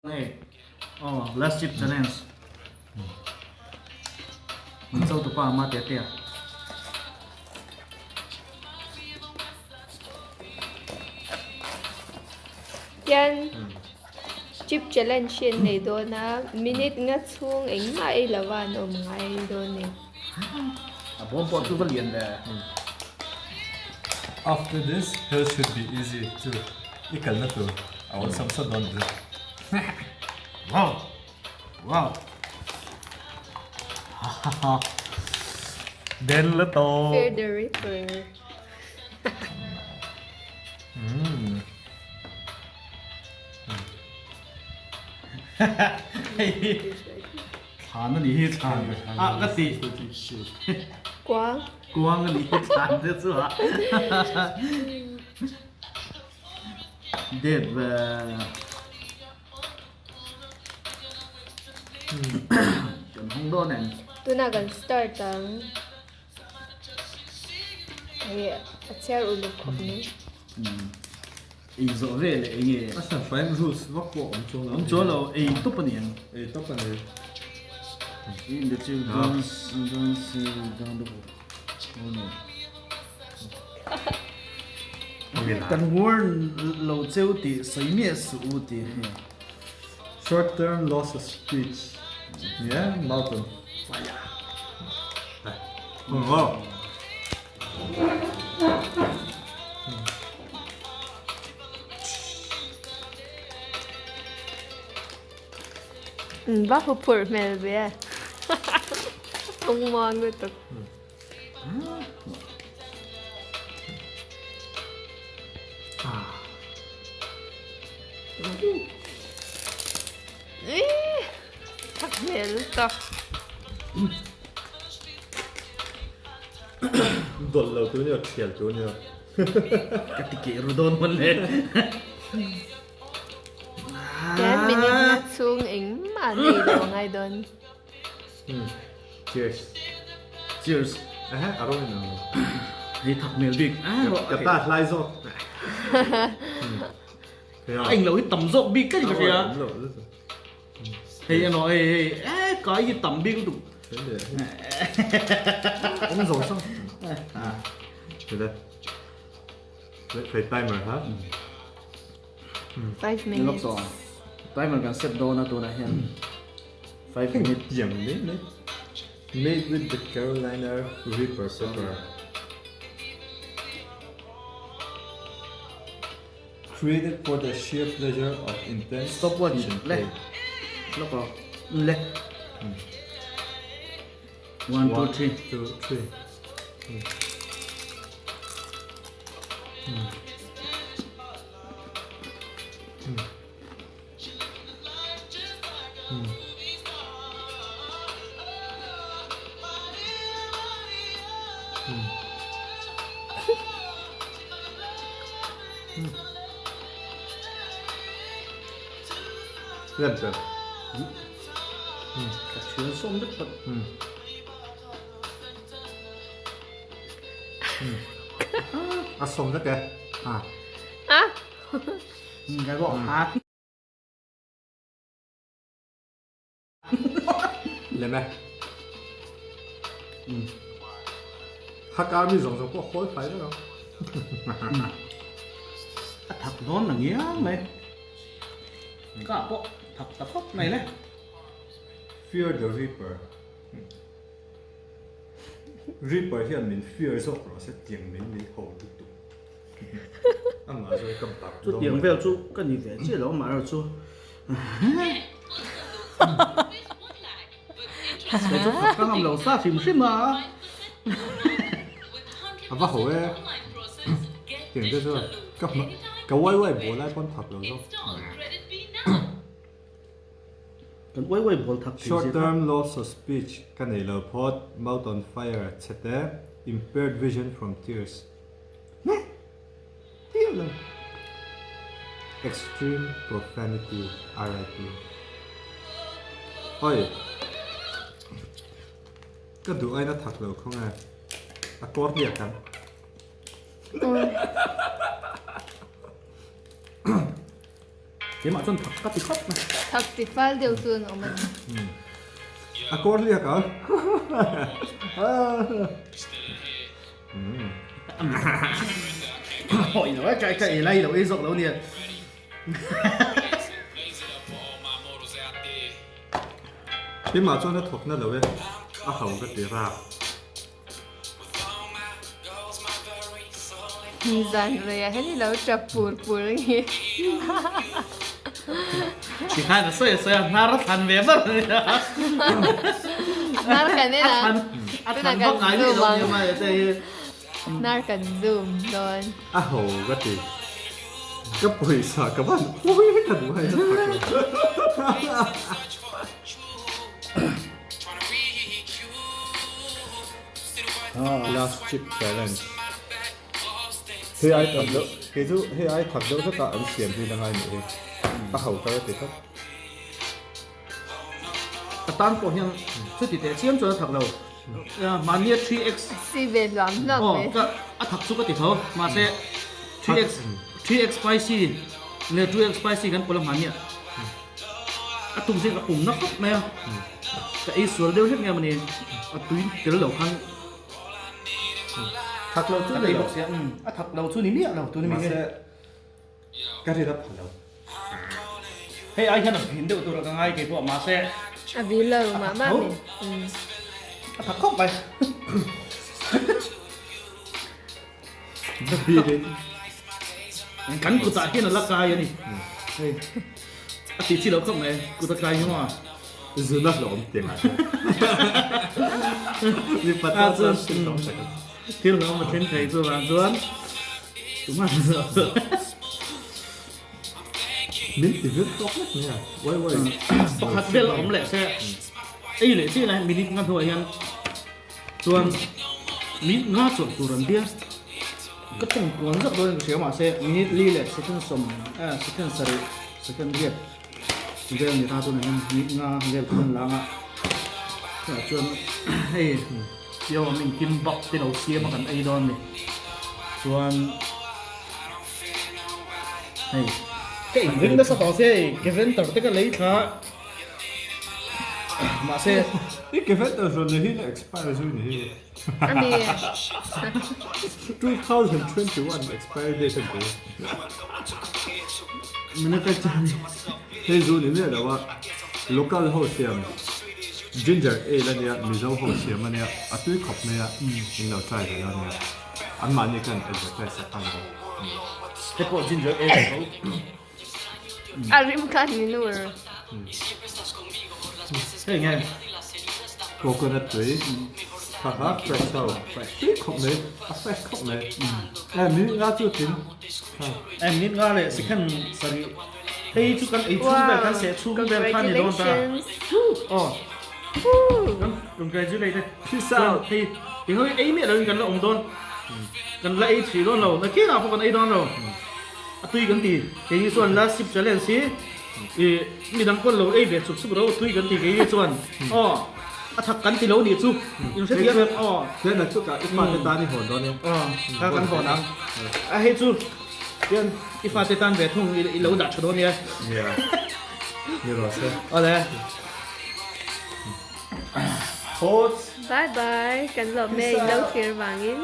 Hei aw last chip challenge min cho tupa ama te te a. Hian chip challenge hi an nei dawn a, minute nga chhung engmah ei lova an awm ngai dawn ni. A bawm pawh chu va lian ve. After this hell should be easy chu i kalna tur a awlsam sawt dawn chu. Wow! Wow! Hahaha. Den la tawp. Fear the Reaper. Hei Thlan a nih hi thlan ah ka ti. Kuang. Kuang a nih hi thlan te chu a. Det ve. Kan hawng dawn em? Tunah kan start ang. Hei a chhiar uluk khawp mai. Ei zawh ve leh eng nge? A hran hrain rules vak pawh awm chuang lo. Awm chuang lo, ei tawp a ni ang. Ei tawp a ni. In the chill guns guns down the oh no. Kan warn lo cheu tih sawi miah suh u tih hi. Short term loss of speech. Yeah, Malcolm. Wow. Va hu phurh hmel ve. Tung muang lutuk. Thak hmel lutuk. Dawlh lo tu nia, thial tu nia. Ka ti keh ru dawn hman le. Ten minute na chhung engmah nei lo ngai dawn. Cheers. Cheers. Ehe, a rawng in ang lo. Hei thak hmel bik. Ka ta hlai zawk. A englo hi tam zawk bik ka ni ka hria. Hei emaw hei hei eh kai hi tam bik lutuk. Awm zawng zawng. Hei Play timer ha. 5 minutes. Timer kan set dawn a tunah hian 5 minutes. Tiang mai mai. Made with the Carolina Reaper pepper. Created for the sheer pleasure of intense Stopwatch heat and le pain. Lawk aw le 1 2 3 2 3 Lem ber. Ka thian sawm vek pat. A sawm vek e. Ah. Cái vỏ hạt. Lem e. Hak army zawng zawng pawh a hawl fai vek ang. A thak dawn la ngiang mai. Ka pawh thak ta khawp mai le. Fear the Reaper. Reaper hian min fear zawk rawh se tiang min min ho lutuk. Amah zawng ka bak Chu tiang vel chu ka ni ve chiah lo amaherawh chu Kei chu thak ka ngam lo sa hrim hrim a. A va ho e. Tiang te chu ka ka uai uai bawl lai pawn thak lo zawk. Kan uai uai bawl thak thei Short zia kha. term loss of speech ka nei lo phawt, mouth on fire chhete, impaired vision from tears. Neh! Tir lo. Extreme profanity RIP. Oi! Ka duh aina thak lo khawng e. A kawr hliak ang. Keimah chuan thak ka ti khawp mai. Thak ti fal deuh chu an awm a ni. A kawr hliak a. Hawi lo e, ka ka ei lai lo ei zawk lo nia. Keimah chuan a thawk na lo e, a ho ka ti rak. Zan rei ah hian i lo tap pur pur a nge. Ti khan a sawi a sawi a hnar a thlan ve ber a nia. A hnar kan en ang. A thlan vak ngai miah lo nia mai te hi. A hnar kan zoom dawn. A ho ka ti. Ka pawisa ka van pui ka duh hai na thak lo. Last chip challenge Hei ai thak deuh kei chu hei ai thak deuh hlek a an siam hi la ngai nih hi a ho kar a ti tlat. A tan pawh hian chuti teh chiam chuan a thak lo mahnia 3x Si ve hluam hluam aw ve. ka a thak chu ka ti tho mahse 3x 3x spicy leh 2x spicy kan pawlh a mahnia A tum zing a pum na khawp mai a, ka ei sual deuh hlek nge mawni, a tui tel lo khan Thak lo chu ni lo sia, a thak lo chu ni miah lo tun a mi nge. Mahse ka rin a pha lo. Hei ai hian a vin deuh tur a ka ngai kei pawh mahse A vin lo mah mah mi. A thak khawp mai. Kan kutah hian a la kai a ni. Hei a ti chi lo khawp mai kut a kai hi maw. Zuna hlawm ti ngai. Mi pata chuan thil hlawm tak. Thil hlawm a then thei chu vang chuan tumah Min ti vir tawk lek mai a. Uai uai. Pakhat vel a awm leh se ei leh chiah lai minute nga hnuah hian Chuan minute nga chawlh tur an bia. Ka tawng kual zak dawn in ka hria mahse minute li leh second sawm eh second sarih second riat vel ni ta tunah hian minute nga vel khan an lang a. Chutah chuan hei Tio awm in kimbap te lo siam a kan ei dawn a ni. Chuan hei ka inring nasa tawh sia hei Keventer te ka lei thla a. Mahse I ke vel tawh zawn leh hi la expire zui ni hi. Ani. 2021 expiry date a ni. Manufacture ani. Hei zu ni miah lo a, local ho siam ginger ale ania, Mizo ho siam ania, a tui khawp mai a, in lo try ve lo ania. Anmahni khan advertise a khan lo. Hei pawh ginger ale tho. A rim kha ni nu ru. Hei nge. Coconut tui. Kha kha fresh ho. Tui khawp mai. A fresh khawp mai. Eh minute nga chu tling. Eh minute nga leh second sarih. Hei chu kan ei chhung vel kan seh chhung vel kha ni dawn ta. Aw. Congratulated. Peace out. Hei ti ho ei miah lo in kan la awm dawn. Kan la ei thui dawn lo. Nakinah pawh kan ei dawn lo. A tui kan ti. Kei hi chuan last sip challenge hi i midang pawn lo ei ve chuk chuk ro tui kan ti kei hi chuan aw a thak kan ti lo nih chu in hre thiam em aw. Chuan nak chukah i fate tan i hawn dawn em? Aw kha kan hawn ang. A hei chu chuan i fate tan ve thung i lo dah tha dawn nia. Nia. Ni rawh se. Awle. Thoughts? Bye bye kan lawm e in lo thlir vangin.